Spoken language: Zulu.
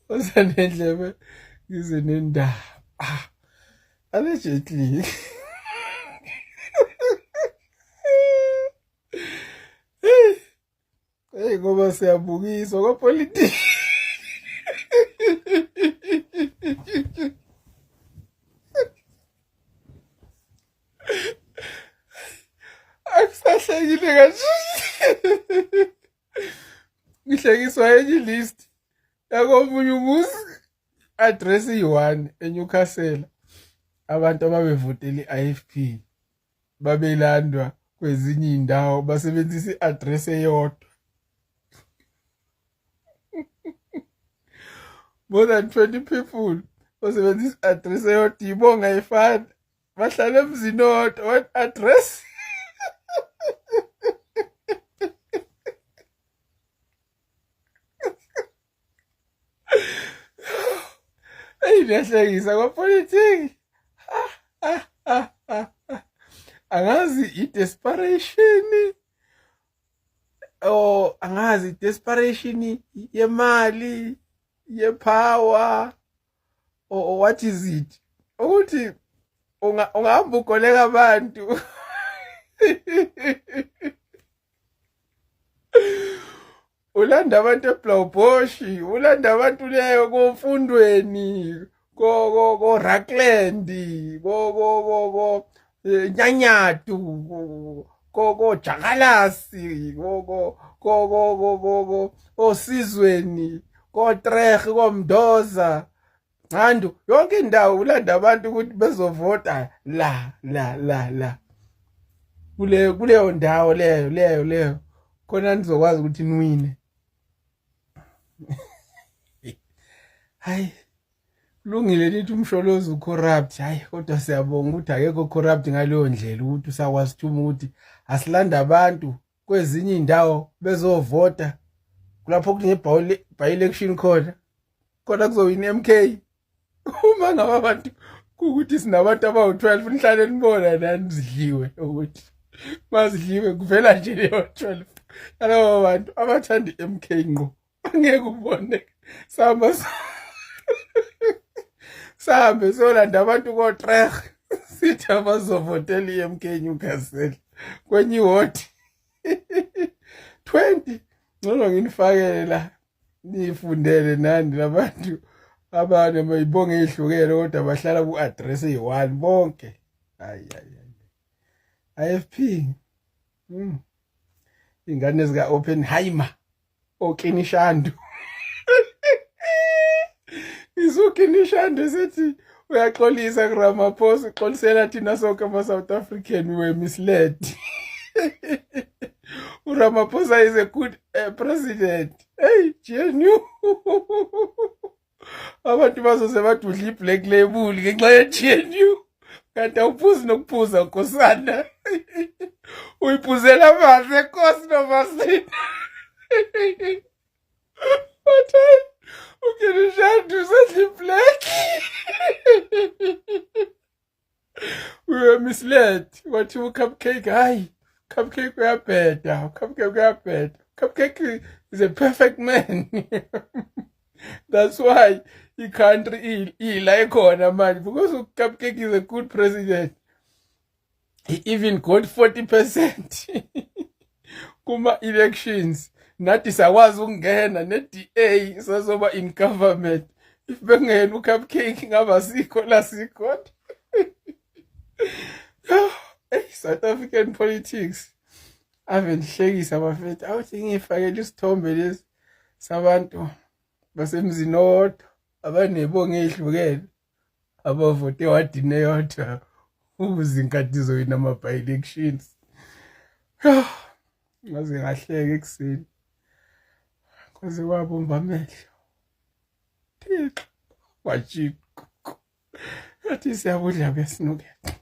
Osanendlebe ngize nendaba. Ah, allegedly. Hey ngoba siyabukiswa kwapolitiki. Akusahlekile kanje. Ngihlekiswa enye list yakomunye umuzi address iyi-one eNewcastle abantu ababevotela i-IFP babelandwa kwezinye iy'ndawo basebenzisa i-address eyodwa more than 20 people basebenzisa i-address eyodwa ibonga ayifani bahlala emzini owodwa one address. Eyi niyahlekisa kwapolitiki. Angazi i-desperation or angazi i-desperation yemali ye-power or what is it ukuthi ungahamba ugoleka abantu ulanda abantu eBlaubosch ulanda abantu leyo komfundweni ko ko ko Rackland ko ko ko ko eh, Nyanyatu ko ko Jakalasi ko ko ko ko ko ko ko osizweni ko Treg ko Mndoza Ncandu yonke indawo ulanda abantu ukuthi bezovota la la la la kuleyo kuleyo ndawo leyo leyo leyo khona nizokwazi ukuthi niwine. Hayi lungile nithi umsholozi ucorrupt. Hayi kodwa siyabonga ukuthi akekho corrupt ngaleyo ndlela ukuthi usakwazi thuma ukuthi asilanda abantu kwezinye indawo bezovota kulapho kune by election khona khona kuzowina i-MK uma ngabe abantu kukuthi sinabantu abawu-12 nihlale nibona nani zidliwe ukuthi mazidliwe kuvela nje leyo 12 yalabo bantu abathanda i-MK ngqo angeke ubone sihamba sihambe siyolanda abantu kotreh sithi abazovotela i-MK Newcastle kwenye iwodi 20 ngcono nginifakele la nifundele nani labantu abane bayibonge ehlukene kodwa bahlala ku-address eyi-one bonke. Hayi hayi hayi IFP. Ingane zika Oppenheimer okinishandu isukinishandu sithi uyaxolisa kuRamaphosa uxolisela thina sonke ama-South African we were misled. uRamaphosa is a good president. Hey GNU abantu bazoze badudla i-black label ngenxa ye-GNU kanti awuphuzi nokuphuza nkosana uyiphuzela amanzi enkosi nomasini. Wathi ukinishandu usedla i-black. We were misled. Wathi ucupcake hayi cupcake uyabheda cupcake uyabheda cupcake is a perfect man. That's why i-country ila ikhona manje because ucupcake is a good president. He even got 40% kuma elections. Nathi sakwazi ukungena ne-DA sazoba in government. If bengena ucupcake ngaba sikho la sikhona. Hey, South African politics ave nihlekisa bafethu. Awuthi ngifakele isithombe lesi sabantu basemzini owodwa abanebongo ezihlukene abavote ewadini eyodwa ukuze inkathi izowina ama-by-elections. Ngaze ngahleka ekuseni kwaze kwabomba amehlo. Thixo wajika ngathi siyabudla besinukela.